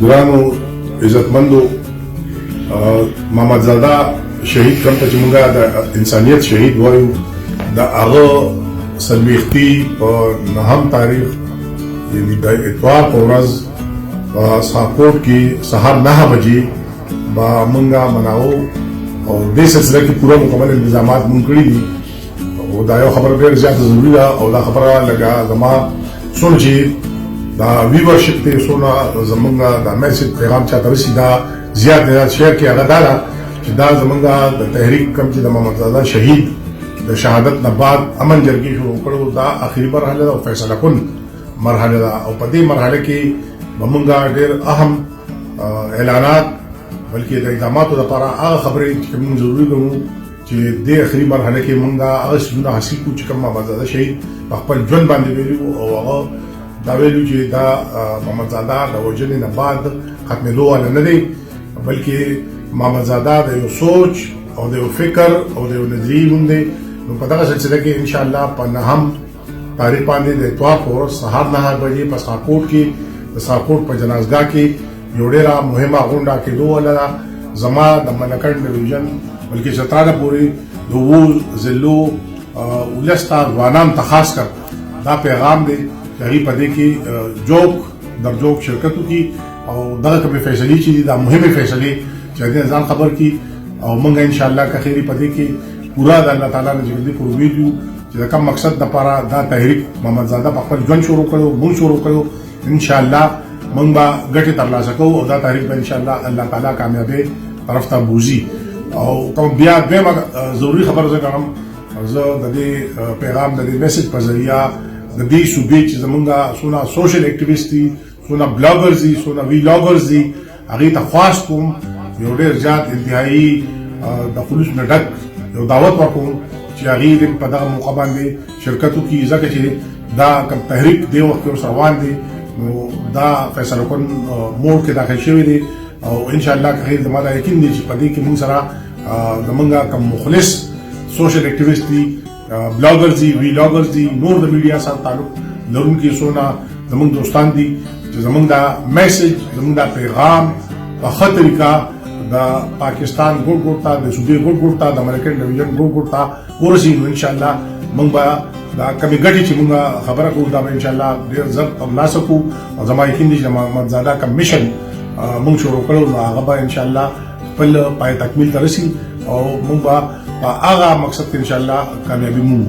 ګرانو عزتمندو، محمد زاده شهید کوم ته چې موږ د انسانیت شهید وایو، د هغه 40 په نهم تاریخ، یعنی د اتوار په ورځ، په ساکوټ کې سهار 9 بجې به مونږه مناو او دې سلسله کې پوره مکمل انتظامات مونږ کړي دي. او دا یو خبره ډېره زیاته ضروري ده او دا خبره لګا زما څونه چې دا ویورشپ ته، څونه زمونږ دا میسج پیغام چاته رسي، دا زیات نه زیات شیئر کې. هغه دا ده چې دا زمونږ د تحریک کوم چې د محمد زاده شهید د شهادت نه بعد امن جرګې شروع کړو، دا اخري مرحله ده او فیصله کن مرحله ده. او په دې مرحله کې به مونږ ډېر اهم اعلانات، بلکې د اقداماتو لپاره هغه خبرې چې موږ ضروري ګڼو چې دې اخري مرحله کې مونږ هغه څیزونه حاصل کړو چې کوم محمد زاده شهید په خپل ژوند باندې ویلي او هغه دا ویلو چې دا محمد زاده د وژنې نه بعد ختمېدو والا نه دی، بلکې محمد زاده د یو سوچ او د یو فکر او د یو نظریې نوم دی. نو په دغه سلسله کې ان شاء الله په نهم تاریخ باندې د اتوار په ورځ سهار 9 بجې په ساکوټ کې، د ساکوټ په جنازګاه کې یو ډېره مهمه غونډه کېدو والا ده. زما د ملکنډ ډویژن، بلکې چتراله پورې د اوو ضلعو ولس ته، ځوانان ته خاص کر دا پیغام دی چې هغوی په دې کې جوک در جوک شرکت وکړي او دغه کومې فیصلې چې دي، دا مهمې فیصلې چې دې ځان خبر کړي. او موږ ان شاء الله که خیري په دې کې پورا د الله تعالی نه چې دې پر امید یو چې د کوم مقصد لپاره دا تحریک محمد زاده په خپل ژوند شروع کړو، موږ شروع کړو، ان شاء الله موږ به ګټه ترلاسه کوو او دا تحریک به ان شاء الله الله تعالی کامیابی طرف ته بوزي. او کوم بیا دویمه ضروري خبره زه ګڼم، زه د دې پیغام، د دې میسج په ذریعہ د دې صوبې چې زمونږ څونه سوشل اکټیویست دي، څونه بلاګرز دي، څونه ویلاګرز دي، هغې ته خواست کوم، یو ډېر زیات انتهایی د خلوص نه ډک یو دعوت ورکوم چې هغې دې په دغه موقع باندې شرکت وکړي، ځکه چې دا کوم تحریک دی وخت کې اوس روان دی، نو دا فیصله کن موړ کې داخل شوی دی. او ان شاء الله که خیر زما دا یقین دی چې په دې کې موږ سره زمونږ کوم مخلص سوشل اکټیویست دي، بلاګرز دي، ویلاګرز دي، نور د میډیا سره تعلق لرونکي څونه زمونږ دوستان دي چې زمونږ دا میسج، زمونږ دا پیغام په ښه طریقه د پاکستان ګوټ ګوټ ته، د صوبې ګوټ ګوټ ته، د ملکنډ ډویژن ګوټ ګوټ ته ورسېږي، نو انشاءالله موږ به دا کومې ګټې چې موږ خبره کوو، دا به انشاءالله ډېر زر ترلاسه کړو. او زما یقین دی چې محمد زاده کوم مشن موږ شروع کړو، نو هغه به انشاءالله خپل پای تکمیل ته رسي او موږ به په هغه مقصد کې انشاءالله کامیابي مومو.